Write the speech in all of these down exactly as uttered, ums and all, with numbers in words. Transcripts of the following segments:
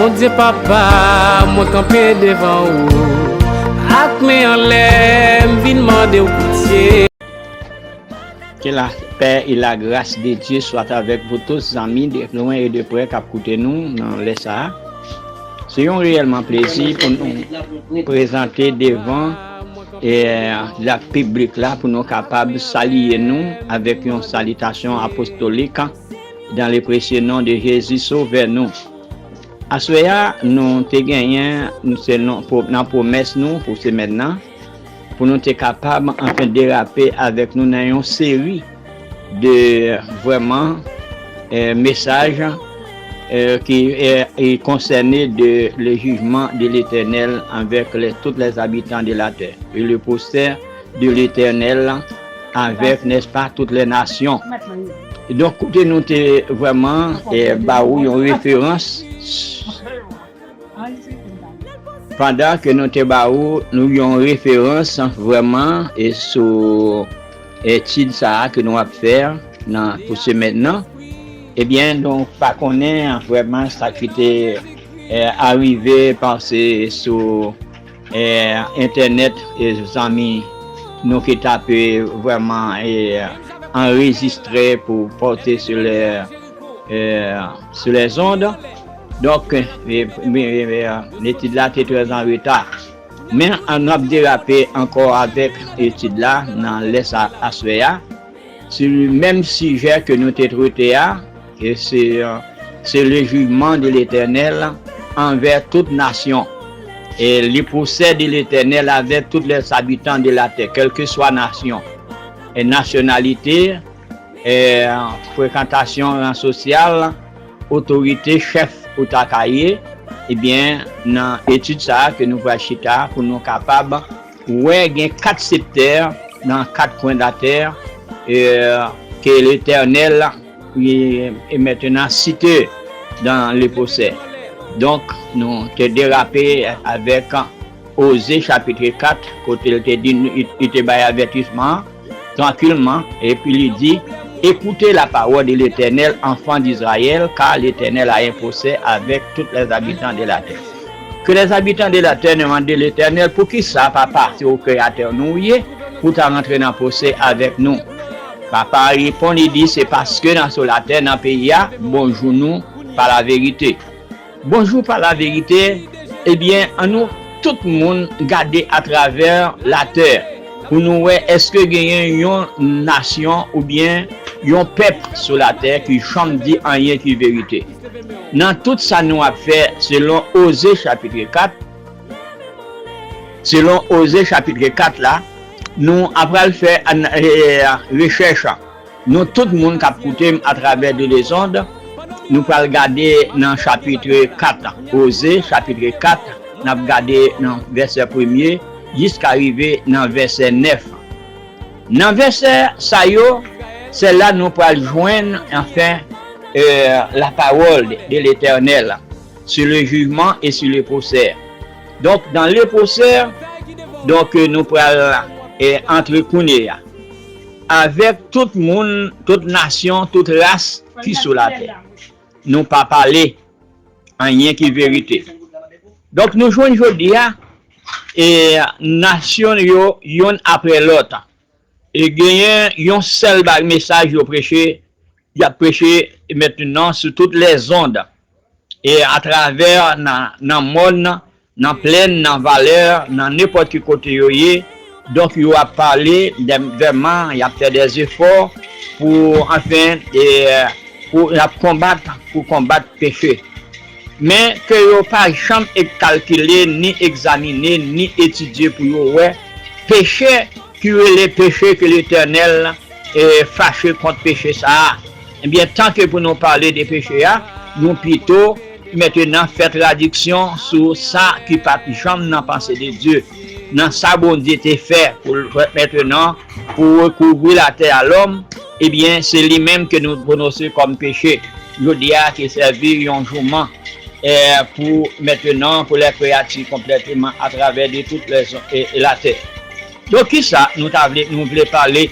Bondye papa, mwen kanpe devan ou, ak men anlè, m vin mande w pitye. Que la paix et la grâce de Dieu soit avec vous tous, zanmi de loin et de près k ap koute nou nan lè sa a. Se yon reyèlman plezi pou nou prezante devan eh, la piblik la pou nou kapab salye nou avèk yon salitasyon apostolik dans le précieux nom de Jésus Sauveur nou. Aswè a, nou te genyen, se nan pwomès nou pou semèn nan, pou nou te kapab anfen derape avèk nou nan yon seri de vrèman eh, mesaj eh, ki eh, est concerné de le jugement de l'Éternel envers les, toutes les habitants de la terre et le procès de l'Éternel avec, n'est-ce pas, toutes les nations. Donk, kote nou te vrèman eh, ba ou yon referans pandan ke nou te ba ou nou yon referans vrèman e sou etid sa a ke nou ap fè nan pou semèn nan, ebyen, nou pa konnen vrèman sa ki te eh, arive pase sou eh, entènèt e zanmi nou ki ta pe vrèman eh, anrejistre pou pote sou lè eh, sou lè zond. Donk, eh, eh, eh, etid la te trè an reta. Men an ap derape ankò avèk etid la nan lè sa aswè a. Se menm sijè ke nou te trete a, e se eh, c'est le jugement de l'Éternel envers toute nation. Et le procès de l'Éternel avec tous les habitants de la terre, quelle que soit nation, et nationalité, eh, frekantasyon, ran sosyal, otorite, chèf ou ta ka ye, ebyen, nan etid sa a ke nou pral chita pou nou kapab wè gen kat septè nan kat kwen latè eh, ke Letènèl e, e mentnan site dan le pwosè. Donk, nou te derape avèk Oze chapit kat, kote l te di, li te bay avètisman an, trankilman, epi li di, Écoutez la parole de l'Éternel, enfants d'Israël, car l'Éternel a un procès avec tous les habitants de la terre. Que les habitants de la terre demandent de l'Éternel, Poukisa, Papa, se ou Kreyatè nou ye, pou ta rantre nan pwosè avèk nou? Papa a reponn, li di, Se paske nan sou latè, nan peyi a, bonjou nou pa laverite. Bonjou pa laverite, ebyen, annou tout moun gade atravè latè pou nou wè èske genyen yon nasyon oubyen yon pèp sou latè ki janm di anyen ki verite. Nan tout sa nou ap fè, selon Oze chapit kat, selon Oze chapit kat la, nou apral fè an- eh, rechèch. Nou tout moun k ap koute m atravè de lezond, nou pral gade nan chapit kat, Oze chapit kat, n ap gade nan vèsè premye jiska rive nan vèsè nèf. Nan vèsè sa yo, se la nou pral jwenn, anfen, eh, la parole de l'Éternel sur le jugement et sur le procès. Donk, dans le procès, donk, eh, nou pral eh, antre kounye a avèk tout moun, tout nasyon, tout ras ki sou latè. Nou pa pale anyen ki verite. Donk, nou jwenn jodi a, e nasyon yo, youn apre lòt, e genyen yon sèl ba- mesaj yo preche, y ap preche mentnan sou tout lèzond, e atravè nan, nan mòn, nan plèn, nan valè, nan nenpòt ki kote yo ye. Donk, yo ap pale dè- vrèman, y ap fè dè zefò pou, anfen, e, pou, y ap konbat, pou konbat peche. Men ke yo pa janm e- kalkile, ni egzamine, ni etidye pou yo wè peche ki rele peche ke Letènèl e fache kont peche sa a. Ebyen, tanke pou nou pale de peche a, nou pito mentnan fè tradiksyon sou sa ki pa t janm nan panse de Dye, nan sa Bondye te fè pou l- mentnan pou rekouvri latè a lòm, ebyen, se li menm ke nou pwononse kòm peche. Jodi a, ki sèvi yon jouman eh, pou mentnan, pou lè kreyati konplèteman atravè de tout lè, eh, latè. Donk, kisa nou ta vle, nou vle pale?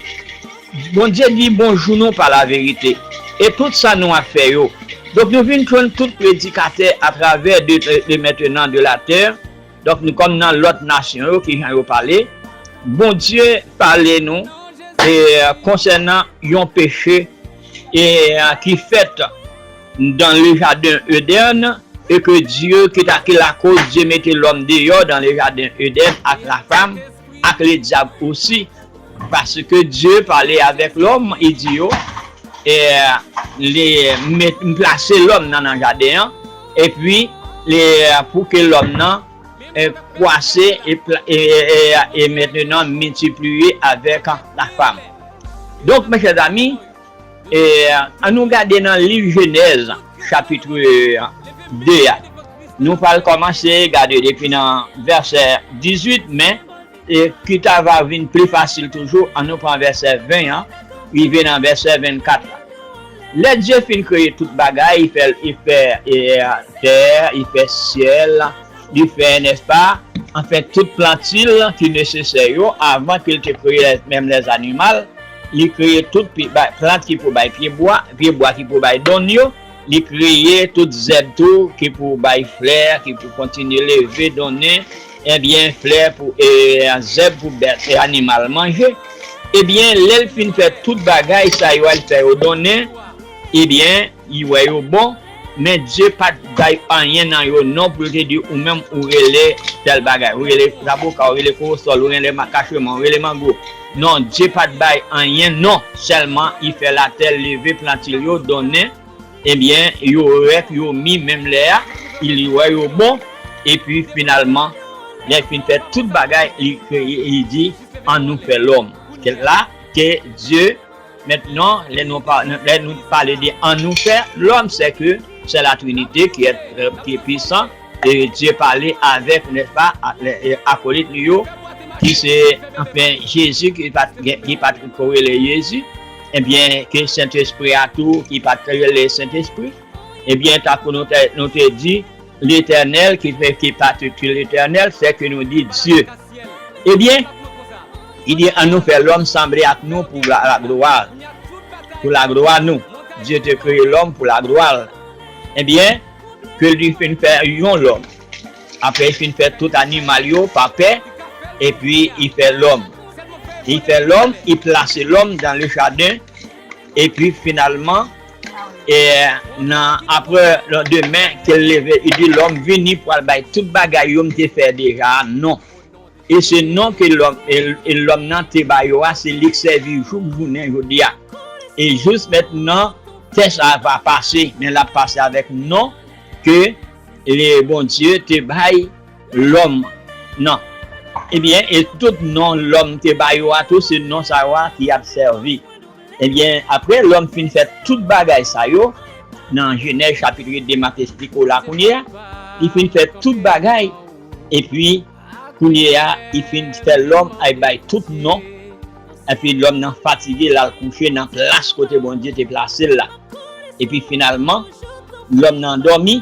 Bondye di, Bonjou nou pa laverite. E tout sa nou ap fè yo, Donk, nou vin jwenn tout predikatè atravè de, de maintenant de la terre. Donk, nou kòm nan lòt nasyon yo, ki jan yo pale. Bondye pale nou e, konsènan yon peche e, ki fèt dans le jardin Eden, e ke Dye, ki ta, ki lakoz Dye mete lòm deyò dans le jardin Eden ak la fam, ak le dyab osi. Paske Dye pale avèk lòm, li di yo, e, li met, m plase lòm nan, nan jaden an, epi li, pou ke lòm nan, e, kwase e, pla- e, e, e, e mentenan miltipliye avèk la fam. Donk, mes chers amis, e, ann nou gade nan liv Jenèz, chapit de a. Nou pral kòmanse gade depi nan vèsè dizuit, men e ki ta va vin pli fasil toujou, ann nou pran vèsè ven an, rive nan vèsè vennkat la. Lè Dye fin kreye tout bagay, li fè, li fè e, tè, li fè syèl, li fè, nèspa, anfen, tout plantil ki nesesè yo, avan ke l te kreye menm lèzanimal, li kreye tout pi- bay- plant ki pou bay pyebwa, pyebwa ki pou bay donn yo, li kreye tout zèb tou ki pou bay flè, ki pou kontinye leve donnen, ebyen, flè pou, e, zèb pou bèt e animal manje. Ebyen, lè l fin fè tout bagay sa yo, al fè yo donnen, ebyen, li wè yo bon, men Dye pa t bay anyen nan yo non pou l te di ou menm ou rele tèl bagay. Ou rele zaboka, ou rele kowosòl, ou rele ma- kacheman, ou rele mango. Non, Dye pa t bay anyen non. Sèlman, li fè latè leve plantil yo, donnen, ebyen, yo rèk, yo mi menm lè a, li wè yo bon, epi finalman, lè l fin fè tout bagay, li kreye, li di, ann nou fè lòm. Se la ke Dye, mentnan, lè nou pa- lè nou pale de ann nou fè lòm, se ke c'est la Trinité qui est, euh, qui est puissant, e Dye pale avèk, nèspa, a- lè- e akolit li yo, ki se, anfen, Jezi ki pa t gen- ki pa t ko rele Jezi, ebyen, ke Sentespri a tou, ki pa t rele Sentespri, ebyen, tankou nou te, nou te di, Letènèl, ki fè, ki pa t ki Letènèl, se ke nou di Dye. Ebyen, li di, ann nou fè lòm sanble ak nou pou la, la glwa, pou la glwa nou. Dye te kreye lòm pou la glwa l. Ebyen, ke li fin fè yon lòm. Apre, li fin fè tout animal yo pa pè, epi li fè lòm. Li fè lòm, li plase lòm dans le jardin, epi finalman, e, nan, apre, le demen, ke l leve, li di, lòm vini pou al bay tout bagay yo m te fè deja a non. E se non ke lòm, e, e lòm nan te ba yo a, se li k sèvi jouk jounen jodi a. E jis mentnan, tè sa a va pase, men l ap pase avèk non ke le Bondye te bay lòm nan. Ebyen, e tout non lòm te ba yo a tou, se non sa yo a ki y ap sèvi. Ebyen, apre lòm fin fè tout bagay sa yo, nan Jenèz chapit de m ap esplike w la kounye a, li fin fè tout bagay, epi kounye a, li fin fè lòm al bay tout non, epi lòm nan fatige, l al kouche nan plas kote Bondye te plase l la. Epi finalman, lòm nan dòmi,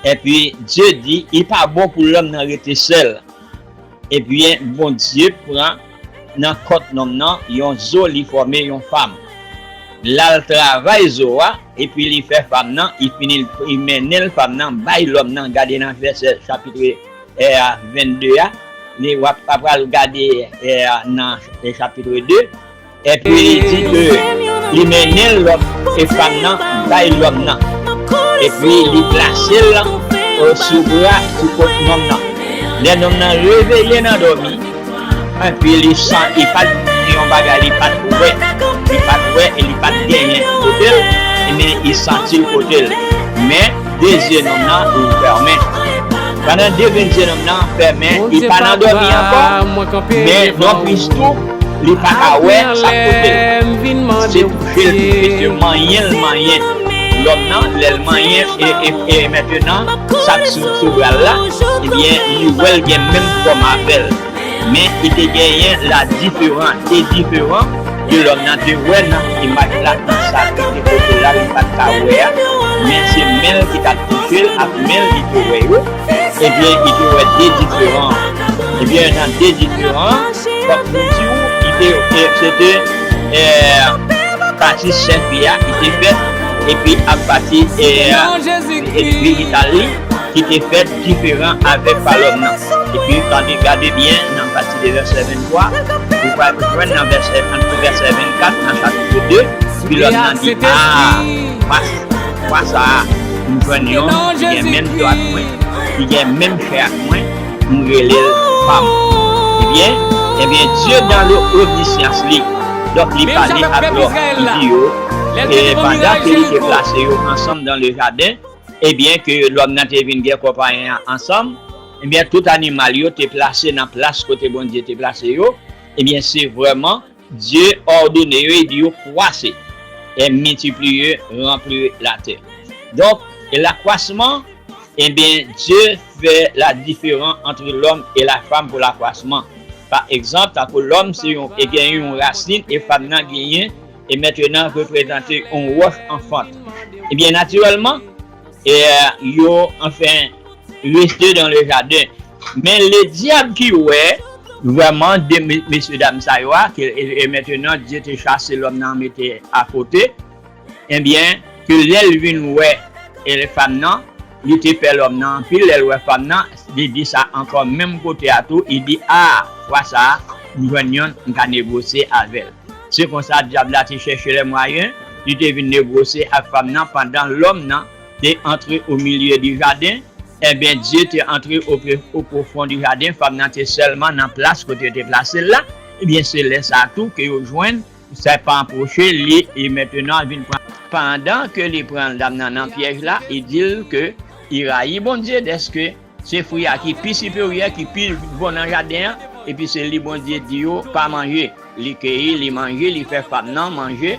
epi Dye di, li pa bon pou lòm nan rete sèl. Ebyen, Bondye pran nan kòt nonm nan yon zo, li fòme yon fam. L al travay zo a, epi li fè fam nan, li fini, li mennen l fam nan, bay lòm nan. Gade nan vèsè chapit, e, vennde a, li w ap, w ap pral gade, e, nan, e, chapit de. Epi li di ke li mennen lòm e fam nan bay lòm nan. Epi li plase l, e, sou bra, sou kot nonm nan. Lè nonm nan reveye nan dòmi, epi li san-, li pa t gen yon bagay, li pa t wè. Li pa t wè e li pa t genyen kote l, men li santi l kote l. Men de zye nonm nan fèmen. Pandan de grenn zye nonm nan fèmen, li pa nan dòmi ankò, men nonplis tou, li pa ka wè sa k kote l. Se touche l touche, se manyen l manyen lòm nan, lè l manyen, e, e, e mentnan, sa k sou, sou bra l la, ebyen, li wè l gen menm fòm avè l. Men, li te genyen la diferan, de diferan, ke lòm nan te wè nan imaj la, ki sa ki te kote l la, li pa t ka wè a. Men se men l ki t ap touche l, ak men l li te wè yo. Ebyen, li te wè de diferan. Ebyen, nan de diferan, fòk nou di w, li te, e, se te, e, pati sen fi a, li te fèt, epi apati e, e, vital li ki te fèt diferan avèk pa lòm nan. Epi tande, gade byen nan pati de vèsè venntwa, ou pral jwenn nan vèsè, ant vèsè vennkat nan chapit de, epi lòm nan di, a, fwa, fwa sa a, m jwenn yon ki gen menm dwa ak mwen, ki gen menm chè ak mwen, m rele l pa m. Ebyen, ebyen, Dye dan lo omnisyans li, donk li pale ak lòm, li di yo, e pandan ke li te plase yo ansanm dan le jaden, ebyen, ke lòm nan te vin gen konpanyen an ansanm, ebyen, tout animal yo te plase nan plas kote Bondye te plase yo, ebyen, se vrèman Dye òdone yo, e di yo, kwase, e miltipliye, ranpli latè. Donk, e lakwasman, ebyen, Dye fè la diferan ant lòm e la fam pou lakwasman. Pa egzanp, tankou lòm se yon, e genyen yon rasin, e fam nan genyen, e mentenan reprezante yon wòch an fant. Ebyen, natirèlman, e, yo, anfen, rete dan le jaden. Men ledyab ki wè, vrèman, de me-, mesye dam sa yo a, ke, e, e mentenan, Dye te chase lòm nan, mete akote, ebyen, ke lè l vin wè, e, fam nan, li te pè lòm nan anpil, lè l wè fam nan, li di sa ankò, menm kote a tou, li di, a, fwa sa a, m jwenn yonn, m ka negosye avè l. Se konsa, dyab la te chèche lè mwayen, li te vin negosye ak fam nan pandan lòm nan te antre o milye di jaden, ebyen, Dye te antre o pre-, o pwofon di jaden, fam nan te sèlman nan plas kote yo te plase l la, ebyen, se lè sa a tou ke yo jwenn sèpan an pwoche, li, e mentenan vin pran. Pandan ke li pran dam nan nan pyèj la, li di l ke li rayi Bondye dèske se fwi a ki pi siperyè, ki pi bon nan jaden an, epi se li Bondye di yo pa manje. Li keyi, li manje, li fè fam nan manje.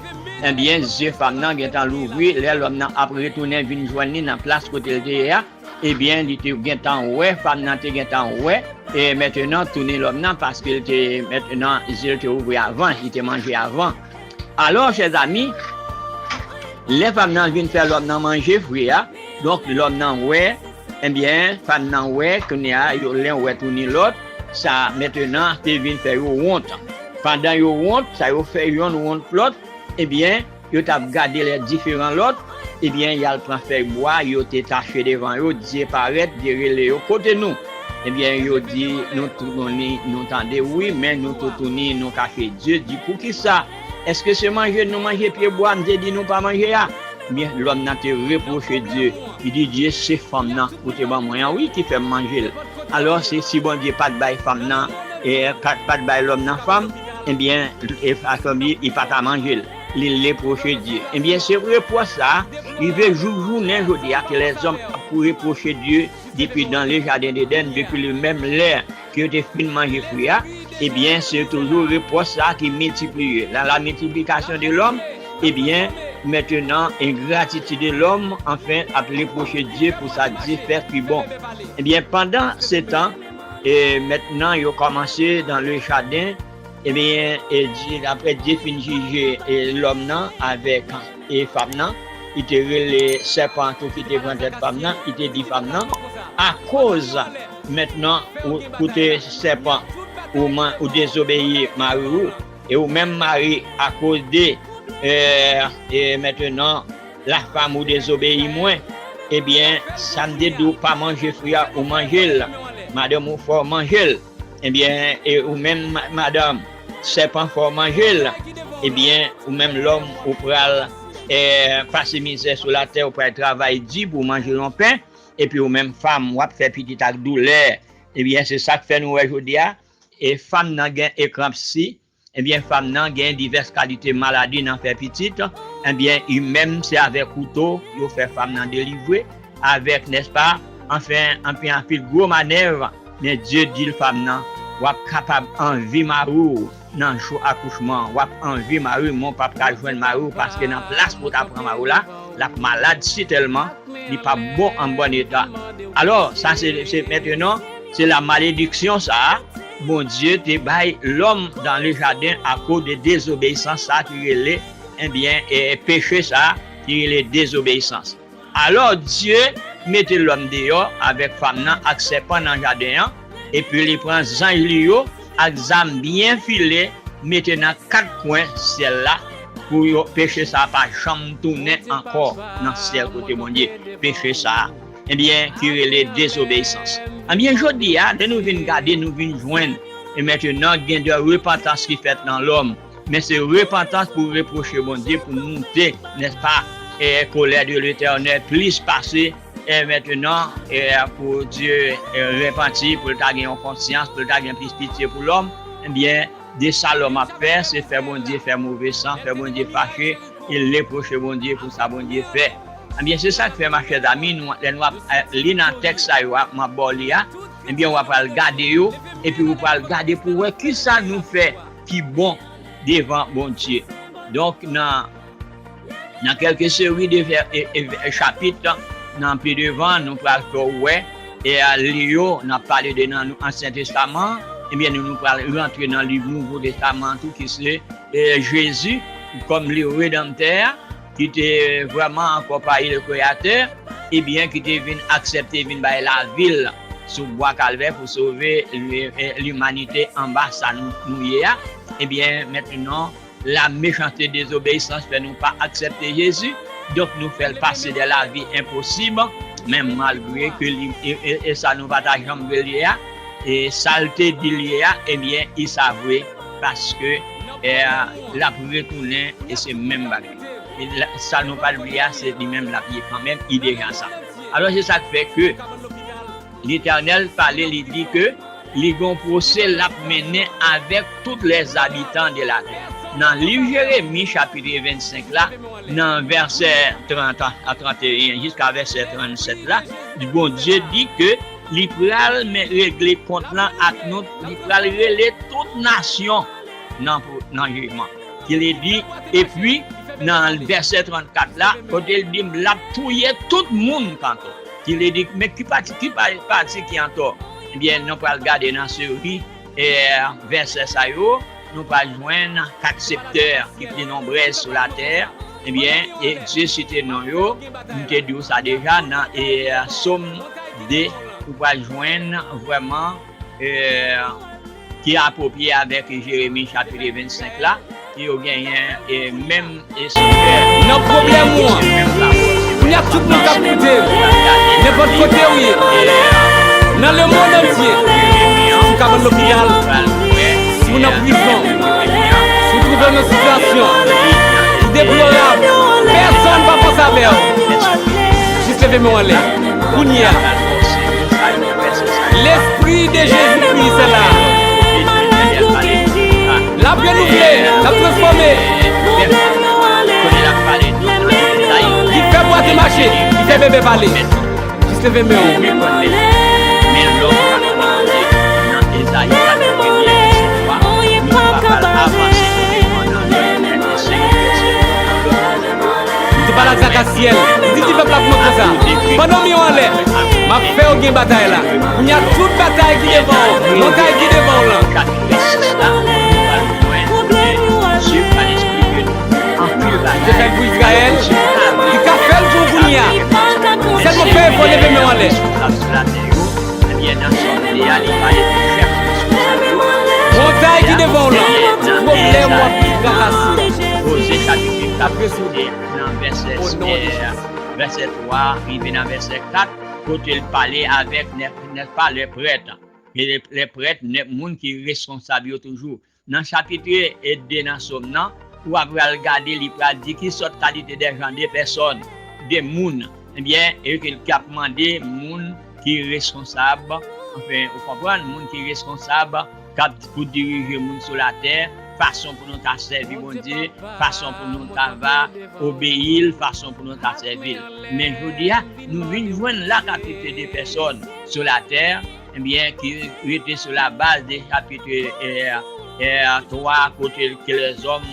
Ebyen, zye fam nan gentan louvri lè lòm nan ap retounen vin jwenn li nan plas kote l te ye a. Ebyen, li te gentan wè, fam nan te gentan wè, e mentenan tounen lòm nan, paske l te, mentenan, zye l te ouvri avan, li te manje avan. Alò, chèzami, lè fam nan vin fè lòm nan manje fwi a, donk, lòm nan wè, ebyen, fam nan wè, kounye a, yo len wè tounen lòt, sa, mentenan, te vin fè yo wont. Pandan yo wont, sa yo fè yonn wont lòt, ebyen, yo t ap gade lè diferan lòt, ebyen, y al pran fèy bwa, yo te tache devan yo, Dye parèt, Dye rele yo, kote nou? Ebyen, yo di, nou toutouni, nou tande, wi, men nou toutouni, nou kache. Dye di, poukisa? Èske se manje nou manje pye bwa m te di nou pa manje a? Ebyen, lòm nan te repwoche Dye. Li di, Dye, se fanm nan ou te ban mwen an, wi, ki fè m manje l. Alò, se si Bondye pa t bay fanm nan, e pa, pa t bay lòm nan fanm, ebyen, e fason li, li pa ta manje l. Li repwoche Dye. Ebyen, se repwòch sa a, rive jouk jounen jodi a, ke lèzòm ap pou repwoche Dye depi dan le jaden Edenn, depi le menm lè ke yo te fin manje fwi a, ebyen, se toujou repwòch sa a ki miltipliye. Dans la multiplication de l'homme, ebyen, mentenan, ingratitid de lòm, anfen, ap repwoche Dye pou sa Dye fè ki bon. Ebyen, pandan se tan, e mentenan, yo kòmanse dans le jardin, ebyen, e Dye, apre Dye fin jije, e lòm nan avèk, e fam nan, li te rele sèpan an tou ki te pran tèt fam nan, li te di fam nan, akoz mentenan ou koute sèpan, ou man-, ou dezobeyi mari ou, e ou menm mari, akoz de, e, e mentenan, lafam ou dezobeyi mwen, ebyen, sa m te di w pa manje fwi a, ou manje l, madanm ou fè w manje l, ebyen, e ou menm ma-, madanm, sèpan fè w manje l, ebyen, ou menm lòm, ou pral, e, pase mizè sou latè, ou pral travay di pou w manje yon pen, epi ou menm fanm, w ap fè pitit ak doulè. Ebyen, se sa k fè nou wè jodi a, e fanm nan gen ekranpsi, ebyen, fanm nan gen divès kalite maladi nan fè pitit, ebyen, li menm se avèk kouto yo fè fanm nan delivre, avèk, nèspa, anfen, anpil, anpil gwo manèv, men Dye di l fanm nan, w ap kapab anvi mari w nan jou akouchman, w ap anvi mari w, men w p ap ka jwenn mari w, paske nan plas pou w ta pran mari w la, l ap malad sitèlman, li p ap bon an bòn eta. Alò, sa se, se mentenan, se la malediksyon sa a, Bondye te bay lòm dans le jardin akoz de dezobeyisans sa a ki rele, ebyen, e, peche sa a ki rele dezobeyisans. Alò, Dye mete lòm deyò avèk fanm nan ak sèpan nan jaden an, epi li pran zanj li yo ak zam byen file, mete nan kat kwen syèl la, pou yo, peche sa a pa janm tounen ankò nan syèl kote Bondye, peche sa a, ebyen, ki rele dezobeyisans. Ebyen, jodi a, lè nou vin gade, nou vin jwenn, e mentnan, gen de repantans ki fèt nan lòm, men se repantans pou repwoche Bondye, pou moute, nèspa, e kolè de Letènèl plis pase, e mentnan, e pou Dye, e repanti, pou l ta gen yon konsyans, pou l ta gen plis pitye pou lòm, ebyen, de sa lòm ap fè, se fè Bondye fè move san, fè Bondye fache, e repwoche Bondye pou sa Bondye fè. Ebyen, se sa k fè, ma chè zami, nou, lè nou ap, eh, li nan tèks sa yo a, m ap ba w li a, ebyen, w ap pral gade yo, epi w pral gade pou w wè kisa nou fè ki bon devan Bondye. Donk, nan, nan kèlke seri de vè, e, e, chapit, nan pi devan, nou pral fè w wè, e, a, li yo, n ap pale de nan Ansyen Testaman, ebyen, nou, nou pral rantre nan liv Nouvo Testaman tou, ki se, e, Jezi, kòm li Redanmtè a, ki te vrèman ankò pami le Kreyatè, ebyen, ki te vin aksepte, vin bay lavi l sou bwa Kalvè pou sove li-, e, limanite anba sa nou, nou ye a. Ebyen, mentnan, la mechanste, dezobeyisans fè nou pa aksepte Jezi. Donk, nou fè l pase de lavi enposib, men malgre ke li, e, e, e sa nou pa ta janm vle l ye a, e sa l te di l ye a, ebyen, e sa vre, paske, e, l ap retounen, e se menm bagay. E la, sa nou pa t vle a, se li menm l ap ye kanmenm, e deja sa. Alò, se sa k fè ke Letènèl pale, li di ke li gen yon pwosè l ap mennen avèk tout les habitants de la terre. Nan liv Jeremi, chapit vennsenk la, nan vèsè trant a tranteyen jiska vèsè trannsèt la, Bondye di ke li pral men regle kont lan ak nou, li pral rele tout nasyon nan, nan jijman. Ki li di, epi nan vèsè trannkat la, kote l di, l ap touye tout moun k antò. Ki li di, men ki pati, ki pa-, pati ki antò? Ebyen, nou pral gade nan seri, e, vèsè sa yo, nou pral jwenn kat sektè ki pi nonbrèz sou latè. Ebyen, e Dye site non yo, m te di w sa deja nan, e, Sòm de, ou pral jwenn vrèman, e, ki apwopye avèk Jeremi chapit vennsenk la, ki yo genyen, e, menm e sijè. Nan pwoblèm ou an, kounye a tout moun k ap koute m, nenpòt kote ou ye, nan lemonn antye, si w ka pran lopital, si w nan prizon, si w twouve w nan sitiyasyon ki deplorab, pèsonn pa panse avè w. Jis leve men w anlè. Kounye a. Lespri de Jezikri se la. L ap renouvle, l ap transfòme. Li fè bwate mache, li fè bebe pale. Jis leve men w. Li te pale ak Zakasyèl. Li di, di pèp la kòman konsa. Pandan w anlè, m ap fè w gen batay la. Kounye a, tout batay ki devan w, montay ki devan w lan. Li te fè l pou Izrayèl, li ka fè l pou w kounye a. Sèlman fè efò, leve men w anlè. Ebyen, nan Sòm de a, li pale de chèf responsab yo. Montay ki devan w lan, pwoblèm w ap trakase. Oze chapit uit la, nan vèsè, vèsè twa rive nan vèsè kat, kote l pale avèk, nèspa, lè prèt. E lè, lè prèt, nèf moun ki responsab yo toujou. Nan chapit de nan Sòm nan, ou ap pral gade, li pral di ki sòt kalite de jan de pèsòn, de moun, ebyen, e ke l ap mande moun ki responsab, anfen, ou konprann, moun ki responsab, k ap pou dirije moun sou latè, fason pou nou ta sèvi Bondye, fason pou nou ta va obeyi l, fason pou nou ta sèvi l. Men jodi a, nou vin jwenn la kantite de pèsòn sou latè, ebyen, ki rete sou la baz de chapit, e, e, twa, kote ke lèzòm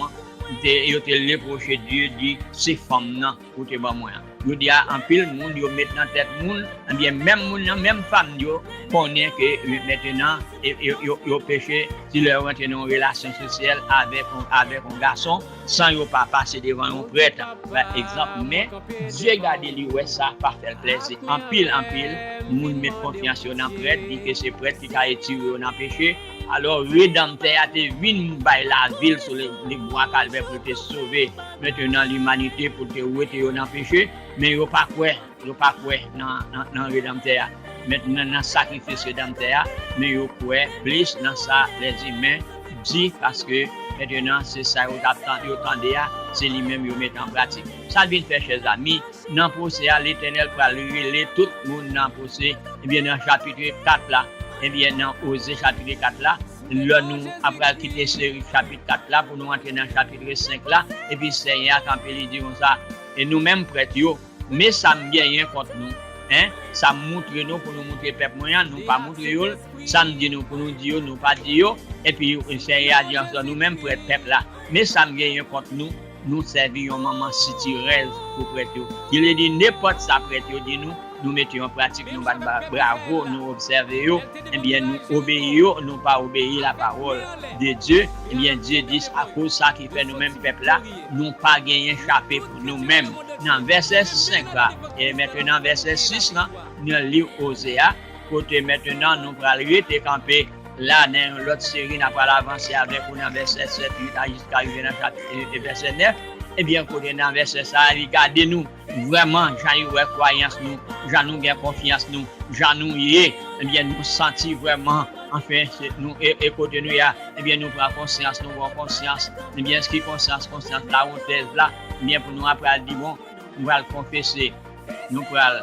te, yo te repwoche Dye, di, se fanm nan ou te ban mwen an. Jodi a, anpil moun yo met nan tèt moun, ebyen, menm moun nan, menm fanm yo konnen ke, e, mentnan, e, yo, yo, yo peche si lè yo rantre nan yon relasyon seksyèl avèk yon, avèk yon gason, san yo pa pase devan yon prèt, pa egzanp. Men, Dye gade, li wè sa pa fè l plezi. Anpil, anpil moun met konfyans yo nan prèt, di ke se prèt ki ka retire yo nan peche. Alò, Redanmtè a te vin bay lavi l sou le, le bwa Kalvè pou l te sove mentenan limanite pou te wete yo nan peche, men yo pa kwè, yo pa kwè nan, nan, nan Redanmtè a. Mentenan nan sakrifis Redanmtè a, men yo kwè plis nan sa lèzimen di, paske mentenan se sa yo t ap tan-, yo tande a, se li menm yo mete an pratik. Sa l vin fè, chèzami, nan pwosè a, Letènèl pral rele tout moun nan pwosè, ebyen, nan chapit kat la, ebyen, nan Oze chapit kat la, lè nou ap pral kite seri chapit kat la pou nou antre nan chapit senk la, epi Senyè a kanpe, li di konsa, e nou menm prèt yo, men sa m genyen kont nou, en, sa m moutre nou pou nou moutre pèp mwen an, nou pa moutre yo l, sa m di nou pou nou di yo, nou pa di yo, epi Senyè a di ankò, nou menm prèt pèp la, men sa m genyen kont nou, nou sèvi yon manman sitirèz pou prèt yo. Ki vle di nenpòt sa prèt yo di nou, nou mete an pratik, nou bat ba-, bravo, nou obsève yo, ebyen, nou obeyi yo, nou pa obeyi lapawòl de Dye, ebyen, Dye di, akoz sa ki fè nou menm pèp la, nou pa genyen chape pou nou menm. Nan vèsè senk la, e mentenan vèsè sis la, nan liv Oze a, kote mentenan nou pral rete kanpe la, nan yon lòt seri, n a pral avanse avèk ou nan vèsè sèt, uit a, jiska rive nan chapit, e, e vèsè nèf. Ebyen, kote nan vèsè sa a, li gade nou vrèman, jan li wè kwayans nou, jan nou gen konfyans nou, jan nou ye, ebyen, nou santi vrèman, anfen, se nou, e, e kote nou ye a, ebyen, nou pran konsyans, nou pran konsyans, ebyen, ki konsyans, konsyans lawontèz la, ebyen, pou nou apre al di, bon, nou pral konfese, nou pral,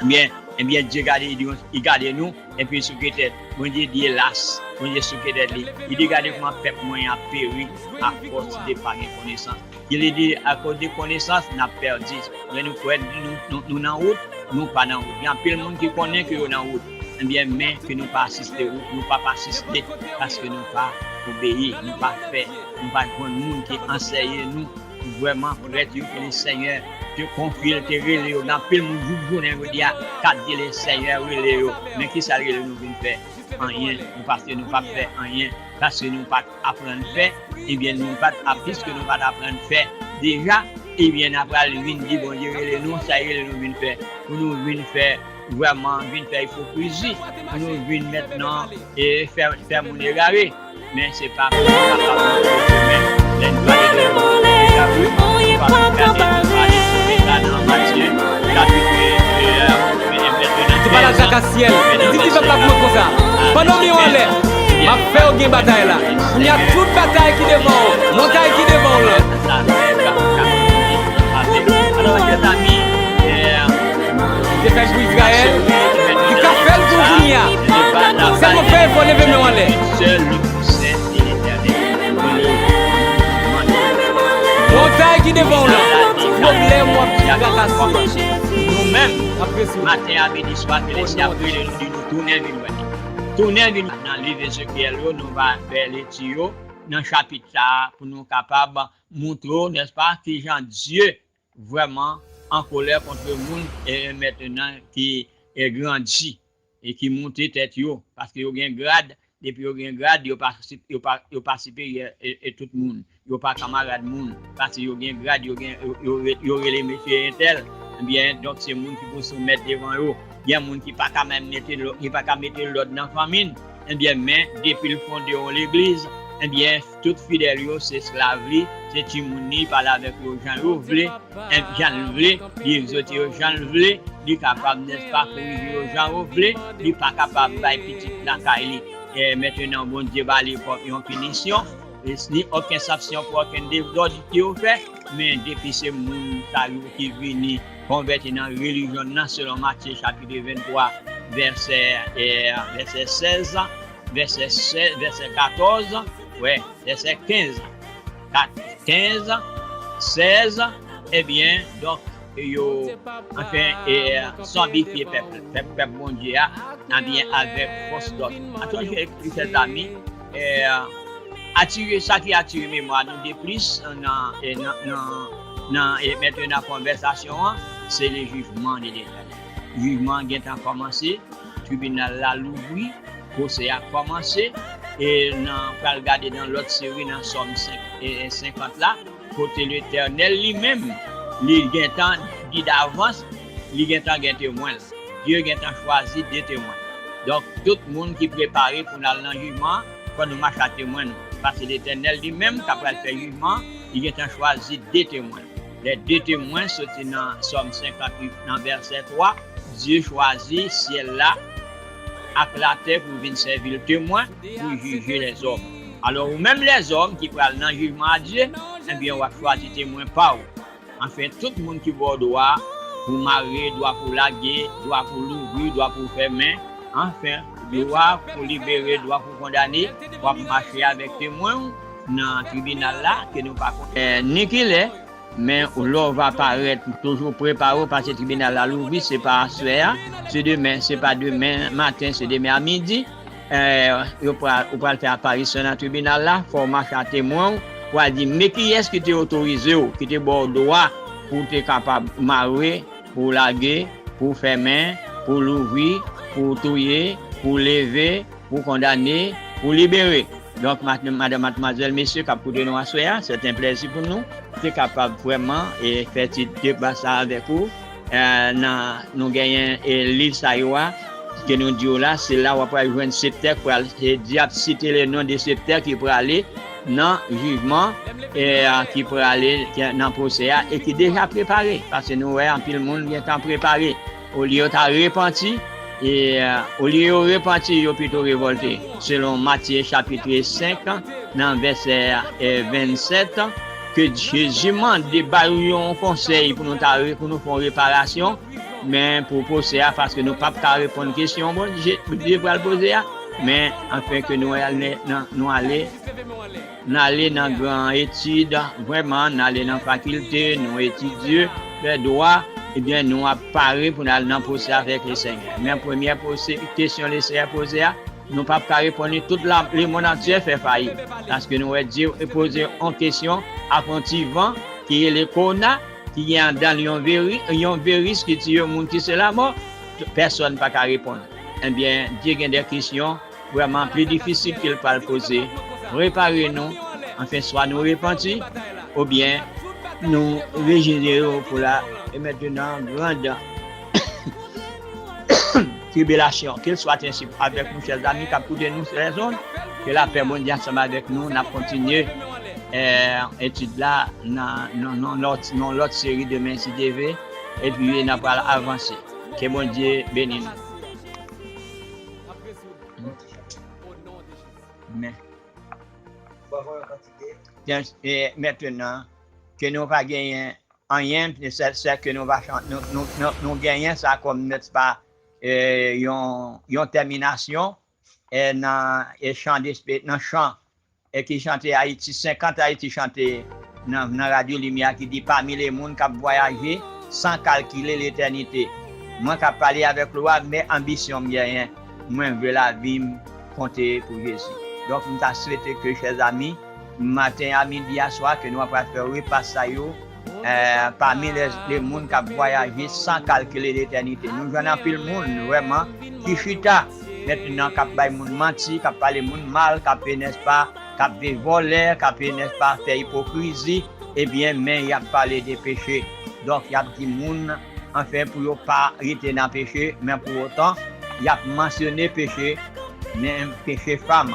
ebyen, ebyen, Dye gade, li di, li gade nou, epi li souke tèt. Bondye di, elas, Bondye souke tèt li. Li di, gade kòman pèp mwen an ap peri akòz de pa gen konesans. Li di, akoz de konesans, n ap pèdi. Men nou kwè nou, nou, nou nan wout, nou pa nan wout. Gen anpil moun ki konnen ke yo nan wout. Ebyen, men ke nou pa asiste wout, nou p ap asiste, paske nou pa obeyi, nou pa fè, nou pa jwenn moun ki anseye nou. Vrèman, prèt yo ke Lesenyè te konfye l, te rele yo. Gen anpil moun jouk jounen jodi a k ap di Lesenyè rele yo. Men kisa l rele nou vin fè? Anyen. Nou, paske nou p ap fè anyen. Paske nou pa t aprann fè, ebyen, nou pa t ap, piske nou pa t aprann fè deja, ebyen, n a pral vin di Bondye rele nou, sa l rele nou vin fè. Pou nou vin fè, vrèman, vin fè ipokrizi, pou nou vin mentnan, e fè, fè moun egare. Men se pa pou nou kapab montre chemen. Lè n pale de moun egare, nou pa gade, nou pale sou Pita nan Matye, chapit, e, e, e, e, Se pa la zakasyèl. Li di, di pèp la pou mwen konsa, pandan m yo anlè, m ap fè yo gen batay la. Kounye a, tout batay ki devan w, montay ki devan w lan, Alò, chèzami, e, Li te fè l pou Izrayèl, li ka fè l pou ou kounye a. Sèlman fè efò, leve men w anlè. Sèl le pou Sen de Letènèl. Montay ki devan w lan, pwoblèm w ap trakase. Nou menm, maten a, midi, swa, ke Lesenyè ap rele nou, di nou, tounen vin wè li. Tounen vin nan liv Ezekyèl yo, nou va fè lekti yo nan chapit sa a pou nou kapab montre w, nèspa, kijan Dye vrèman an kolè kont moun, e, mentnan ki, e, grandi e ki moute tèt yo, paske yo gen grad, depi yo gen grad, yo pa, yo pa, yo pa siperyè, e, e tout moun, yo pa kanmarad moun, paske yo gen grad, yo gen, yo, yo re-, yo rele mesye entèl, ebyen, donk se moun ki pou soumèt devan yo. Gen moun ki pa ka menm mete lò-, ki pa ka mete lòd nan fanmi l, ebyen, men depi l fonde yon legliz, ebyen, tout fidèl yo se esklav li, se timoun li, li pale avèk yo jan yo vle, e, jan l vle, li egzote yo jan l vle, li kapab, nèspa, korije yo jan yo vle, li pa kapab bay pitit lakay li. E mentnan, Bondye ba li kòm yon pinisyon, e ni okenn sanksyon pou okenn dezòd ke yo fè, men depi se moun sa yo ki vini konvèti nan relijyon nan, selon Matye chapit venntwa, vèsè, e, vèsè sèz, vèsè sèz, vèsè katòz, wè, vèsè kenz, kat-, kenz, sèz, ebyen, donk, yo, anfen, e, zonbifye pèp, pèp, pèp Bondye a, ebyen, avèk fòs dòt. Atò, chèzami, e, atire, sa ki atire memwa nou de plis nan, e, nan, nan, nan, e, mentnan konvèsasyon an, se le jijman de Letènèl. Jijman an gentan kòmanse, tribinal la louvri, pwosè a kòmanse, e nan pral gade nan lòt seri nan Sòm senk, e, e senkant la, kote Letènèl li menm, li gentan di davans, li gentan gen temwen l. Dye gentan chwazi de temwen. Donk, tout moun ki prepare pou n al nan jijman an, fò nou mache ak temwen nou. Paske Letènèl li menm k ap pral fè jijman an, Li gentan chwazi de temwen. Lè de temwen soti nan Sòm senkantuit, nan vèsè twa, Dye chwazi syèl la ak latè pou vin sèvi l temwen pou jije lèzòm. Alò, ou menm lèzòm ki pral nan jijman a Dye, ebyen, w ap chwazi temwen pa w. Anfen, tout moun ki ba w dwa pou mare, dwa pou lage, dwa pou louvri, dwa pou fèmen, anfen, dwa pou libere, dwa pou kondane, w ap mache avèk temwen w nan tribinal la, ke nou pa konnen, eh, ni kilè, men lè w va parèt, toujou prepare w, paske tribinal la louvri, se pa aswè a, se demen, se pa demen maten, se demen a midi. Eh, yo pral, ou pral fè aparisyon nan tribinal la, fò w mache a temwen w, pou al di, men kiyès ki te otorize w, ki te ba w dwa pou w te kapab mare, pou w lage, pou w fèmen, pou w louvri, pou w touye, pou w leve, pou w kondane, pou w libere. Donk, madanm, madmwazèl, mesye k ap koute nou aswè a, se te yon plèzi pou nou te kapab vrèman e fè ti deba sa avèk ou. Eh, nan, nou genyen, eh, liv sa yo a, ke nou di w la, se la w ap pral jwenn septè k pral, se di ap site le non de septè ki prale nan jijman, eh, ki prale nan pwosè a e ki deja prepare. Paske nou wè anpil moun gentan prepare. Olye yo ta repanti, e, eh, olye yo repanti, yo pito revòlte. Selon Matye chapit senk, nan vèsè, eh, vennsèt, ke Jezi mande ba yo yon konsèy pou nou ta re-, pou nou fè yon reparasyon, men pou pwosè a, paske nou p ap ka reponn kesyon Bondye, Bondye pral poze a, men anfen ke nou al nan, nou ale, n ale nan gran etid, vrèman, n ale nan fakilte, nou etidye, fè dwa, ebyen, nou ap pare pou n al nan pwosè avèk Lesenyè. Men premyè pwosè, kesyon Lesenyè poze a, nou p ap ka reponn li, tout la, lemonn antye fè fayit. Paske nou wè Dye poze yon kesyon ak yon ti van ki rele kowona, ki gen anndan l yon veri-, yon viris ki tiye moun ki se lamò, pèsonn pa ka reponn. Ebyen, Dye gen de kesyon vrèman pli difisil ke l pral poze. Prepare nou, anfen, swa nou repanti, oubyen nou rejte yo pou la, e mentenan, gran tribilasyon, ke l swa ensi avèk nou, chè zanmi k ap koute nou, chè zòn, ke lapè Bondye ansanm avèk nou, n ap kontinye, eh, etid la nan, nan, nan lòt, nan lòt seri demen, si Dye vle, epi n ap pral avanse. Ke Bondye beni nou. Men. Jan, eh, mentenan, ke nou pa genyen anyen, se, se ke nou va chan-, nou, nou, nou, nou genyen sa kòm, nèspa, eh, yon, yon tèminasyon, eh, nan, eh, chan despe-, nan chan, eh, ki chante Ayiti, senkant Ayiti chante nan, nan Radyo Limyè ki di, pami le moun k ap vwayaje san kalkile letènite. Mwen k ap pale avèk ou a, men anbisyon m genyen, mwen vle lavi m konte pou Jezi. Donk, m ta swete ke, chè zanmi, maten a, midi a, swa, ke nou ap pral fè repas sa yo, eh, pami le, le moun k ap vwayaje san kalkile letènite. Nou jwenn anpil moun, vrèman, ki chita, mentenan, k ap bay moun manti, k ap pale moun mal, k ap, nèspa, k ap vye vòlè, k ap, nèspa, fè ipokrizi, ebyen, men y ap pale de peche. Donk, y ap di moun, anfen, pou yo pa rete nan peche, men pou otan, y ap mansyone peche, men peche fanm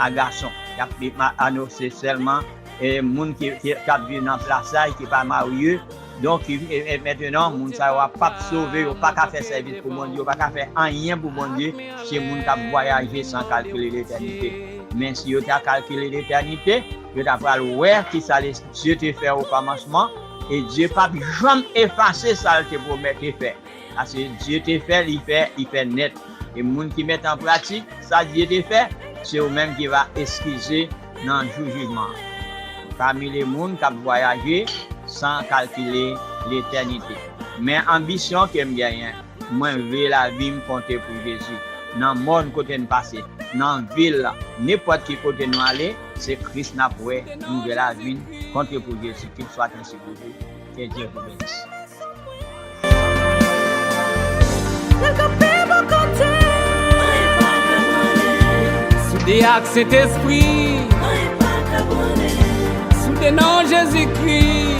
a gason. Y ap anonse sèlman, e, moun ki, ki, k ap viv nan plasaj, ki pa marye. Donk, e, e, mentenan, moun sa yo a p ap sove, yo pa ka fè sèvis pou Bondye, yo pa ka fè anyen pou Bondye, se moun k ap vwayaje san kalkile letènite. Men si yo ta kalkile letènite, yo ta pral wè kisa Dye te fè o kòmansman, e Dye p ap janm efase sa l te pwomèt e fè. Paske Dye te fè, li fè, li fè nèt. E moun ki mete an pratik sa Dye te fè, se ou menm ki va eskize nan jou jijman an. Pami le moun k ap vwayaje san kalkile letènite. Men anbisyon ke m genyen, mwen vle lavi m konte pou Jezi. Nan mòn kote n pase, nan vil, nenpòt ki kote nou ale, se Kris n ap wè, nou vle lavi n konte pou Jezi. Qu'il soit ainsi pour vous. Que Dieu vous bénisse. Soude ak Sentespri. Soude nan Jezikri.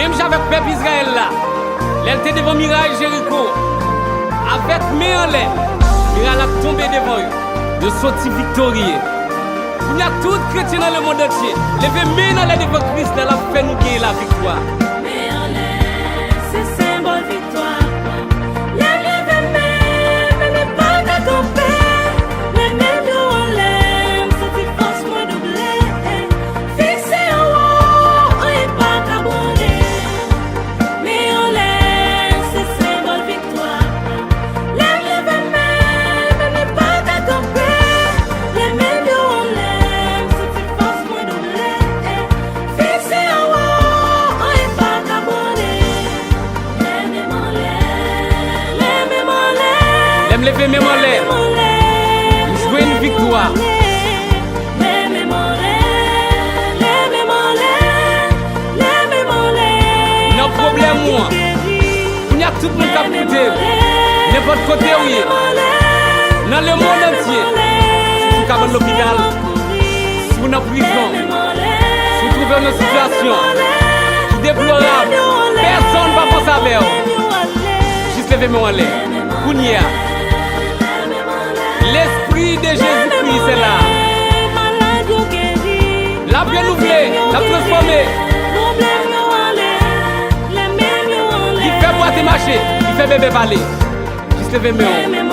Menm jan avèk pèp Izrayèl la, lè l te devan miray Jeriko, avèk men anlè, Miral ap tonbe devan yo. Yo soti viktorye. Kounye a, tout kretyen nan lemonn antye, leve men n anlè devan Kris la, l ap fè nou genyen laviktwa. Men anlè, se senbòl viktwa. Lè m leve men, men m pa ka kanpe. Lè men m yo anlè, m santi fòs mwen double. Fikse anwo, anyen pa ka branle. Men anlè, se senbòl viktwa. Lè m leve men, men m pa ka kanpe. Lè men m yo anlè, m santi fòs mwen double. Fikse anwo, anyen pa ka branle. Lè men m anlè, lè men m anlè. Lè m leve men m anlè, m jwenn viktwa. Lè men m anlè, lè men m anlè, lè men m anlè. Nan pwoblèm ou an, kounye a, tout moun k ap koute, nenpòt kote ou ye, nan lemonn antye, si w kabann lopital, si w nan prizon, si w twouve w nan sitiyasyon ki deplorab, pèsonn pa panse avè w. Jis leve men w anlè. Kounye a. Lespri de Jezikri se la. L ap renouvle, l ap transfòme. Li fè bwate mache, li fè bebe pale. Jis leve men w.